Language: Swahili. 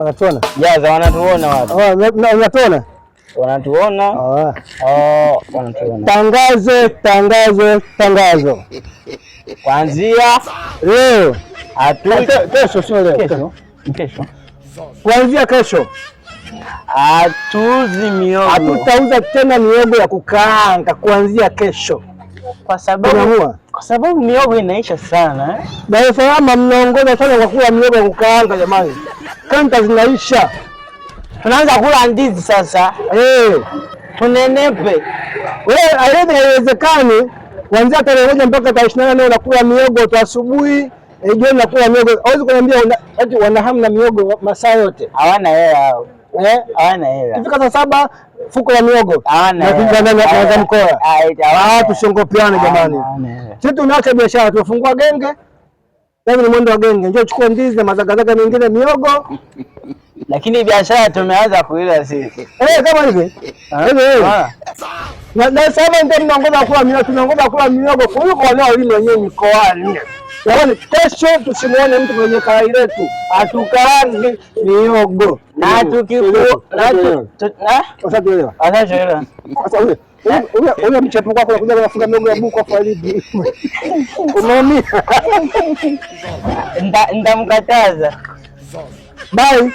Wanatuona? Jaza, wanatuona watu. Oh, wanatuona? Wanatuona. Ah. Oh, wanatuona. Tangazo, tangazo, tangazo. Kuanzia leo. Hatu Kesho, sio leo. Kesho. Kesho. Kuanzia kesho. Hatuuzi miogo. Hatutauza tena miogo ya kukaanga kuanzia kesho. Kwa sababu Tunaamua. Kwa sababu miogo inaisha sana eh? Dar es Salaam mnaongoza sana kwa kula miogo ya kukaanga jamani. Kanta zinaisha. Tunaanza kula ndizi sasa. Eh. Tunenepe. Wewe alezi haiwezekani kuanzia tarehe 1 mpaka tarehe 28 unakula miogo tu asubuhi, jioni unakula miogo. Hawezi kuniambia eti wana hamu na miogo masaa yote. Hawana hela hao. Eh? Hawana hela. Ikifika saa 7 fuko la miogo. Hawana Na hela. na mkoa. Ah, eti hawana hela. Tusiongopeane jamani. Hawana hela. Sisi tunaacha biashara, tumefungua genge. Sasa ni mwendo wa genge. Njoo chukua ndizi na mazagazaga mengine miogo. Lakini biashara tumeanza kuila sisi. Kama hivi. Hivi hivi. Ah. Na Dar es Salaam ndio mnaongoza kula miogo, tunaongoza kula miogo kuliko wanaolima wenyewe mikoani. Yaani kesho tusimuone mtu kwenye karai letu atukaange miogo. Na tukiku na tu na Ushaelewa? Ushaelewa. Sasa ule mchepuko wako unakuja kufunga miogo ya buku afu alidi. Unaumia. Ndamkataza. Bye.